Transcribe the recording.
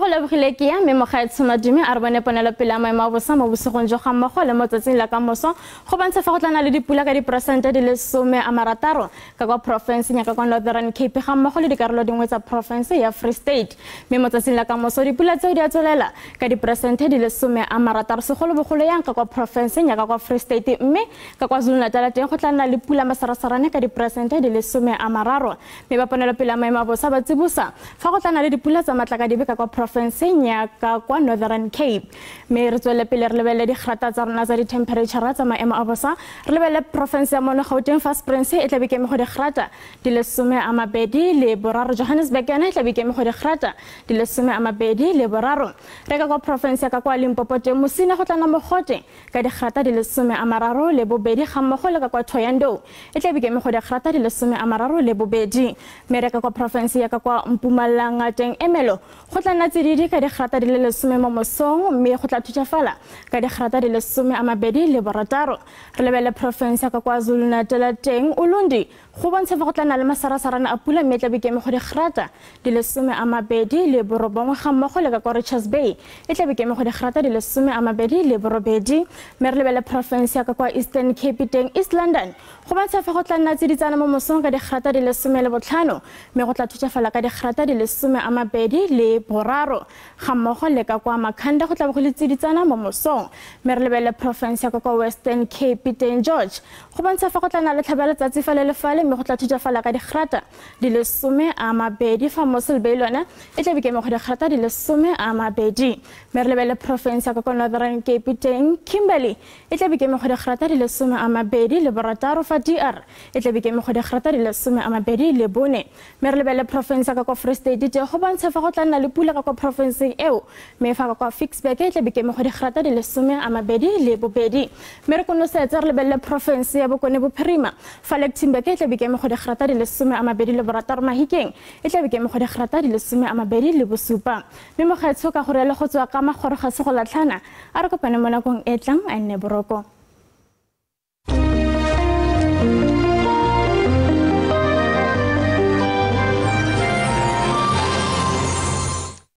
Ke go lebogile ke ya mme mogaetsho Madume a re bone ponelopele ya maemo a bosa mo bosigong jo ga mmogo le mo tsatsing la ka moso go bontsha fa go tla na le dipula ka diperesente di le 60 ka kwa porofenseng ya ka kwa Northern Cape ga mmogo le dikarolo dingwe tsa porofense ya Free State. Mme mo tsatsing la ka moso dipula tseo di a tswelela ka diperesente di le 60 segolobogolo yang ka kwa porofenseng ya ka kwa Free State mme ka kwa Zulu-Natal teng go tla nna le pula masarasarane ka diperesente di le 30. Mme ba ponelopele ya maemo a bosa ba tsibosa fa go tla na le dipula tsa matlakadibe ka kwa porofenseng ya ka kwa Northern Cape. Mme re tswelele pele re lebelele digrata tsa rona tsa dithemphereitšhara tsa maemo a bosa. Re lebelele porofense ya mono Gauteng fa Springs e tlabe keme go digrata di le 23, Johannesburg yona e tlabe keme go digrata di le 23. Re ka kwa porofense ya ka kwa Limpopo teng Mosina go tla na mogote ka digrata di le 32 ga mmogo le ka kwa Thohoyandou e tlabe keme go digrata di le 32. Mme re ka kwa porofense ya ka kwa Mpumalanga teng Emelo go tla nna tsididi ka digrata di le 10 mo mosong mme go tla thutafala ka digrata di le 26. Re lebelele porofense ya ka kwa Zulu-Natal teng Ulundi go bontsha fa go tla nna le masarasarana a pula mme e tla be keme go digrata di le 29 ga mmogo le ka kwa Richards Bay e tla be keme go digrata di le 28. Mme re lebelele porofense ya ka kwa Eastern Cape teng East London go bontsha fa go tla nna tsiditsana mo mosong ka digrata di le 15 mme go tla thutafala ka digrata di le 23 ga mmogo le ka kwa Makhanda go tla bo go le tsiditsana mo mosong. Mme re lebelele porofense ya ka kwa Western Cape teng George go bontsha fa go tla nna le tlhaba letsatsi fale le fale mme go tla thutafala ka digrata di le 20 fa Mossel Bay lone e tla be keme go digrata di le 20. Mme re lebelele porofense ya ka kwa Northern Cape teng Kimberley e tla be keme go digrata di le 26 fa DR e tla be keme go digrata di le 24. Mme re lebelele porofense ya ka kwa Free State teng go bontsha fa go tla nna le pula ka kwa porofenseng eo mme fa ka kwa Ficksburg e tla be keme go digrata di le 22. Mme re konosetse re lebelele porofense ya Bokone Bophirima fa Lichtenburg e tla be keme go digrata di le 26 Mahikeng e tla be keme go digrata di le 27. Mme mogaetsho ka go rialo go tswa ka magoro ga se go latlhana a re kopane mo nakong e tlang a nne boroko.